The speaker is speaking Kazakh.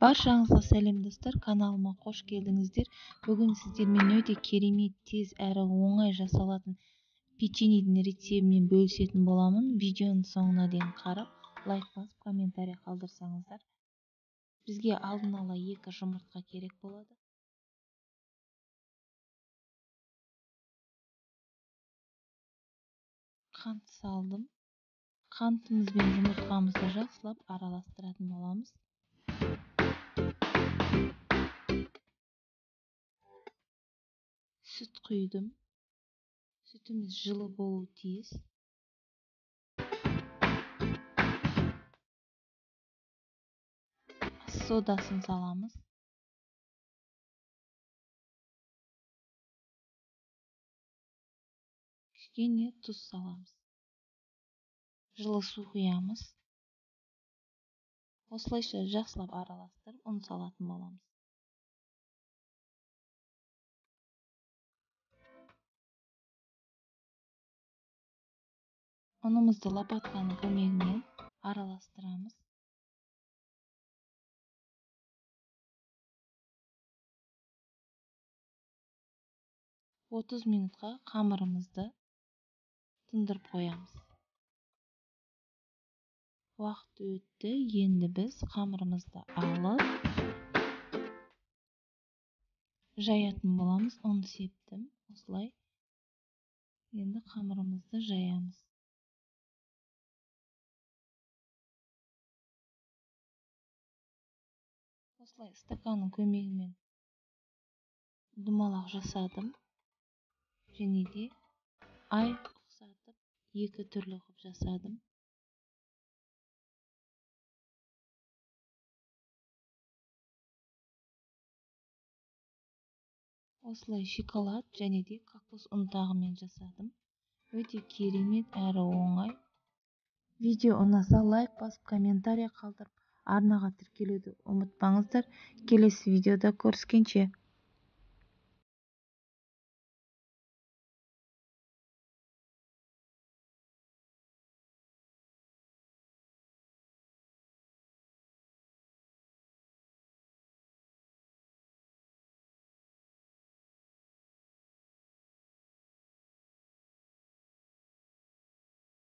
Баршаңызға сәлем достар, каналыма қош келдіңіздер. Бүгін сіздермен өте керемет, тез әрі оңай жасалатын печеньедің рецептімен бөлісетін боламын. Видеоның соңына дейін қарап, лайк басып, комментарий қалдырсаңыздар. Бізге алдын ала 2 жұмыртқа керек болады. Қант салдым. Қантымыз бен жұмыртқамызды жақсылап араластыратын боламыз. Сүт құйдым. Сүтіміз жылы болуы тиіс. Содасын саламыз. Кішкене тұз саламыз. Жылы су құямыз. Осылайша жақсылап араластырып, ұн салатын боламыз. Ұнымызды лопатканың көмегімен араластырамыз. 30 минутқа қамырымызды тындырып қоямыз. Уақыт өтті, енді біз қамырымызды алып жаятын боламыз. Ұн септім, осылай. Енді қамырымызды жаямыз. Осылай стаканның көмегімен домалақ жасадым. Және де ай ұқсатып екі түрлі қылып жасадым. Осылай шоколад және де кокос ұнтағымен жасадым. Өте керемет әрі оңай. Видео ұнаса лайк басып, комментарий қалдырып, арнаға тіркелуді ұмытпаңыздар. Келесі видеода көріскенше.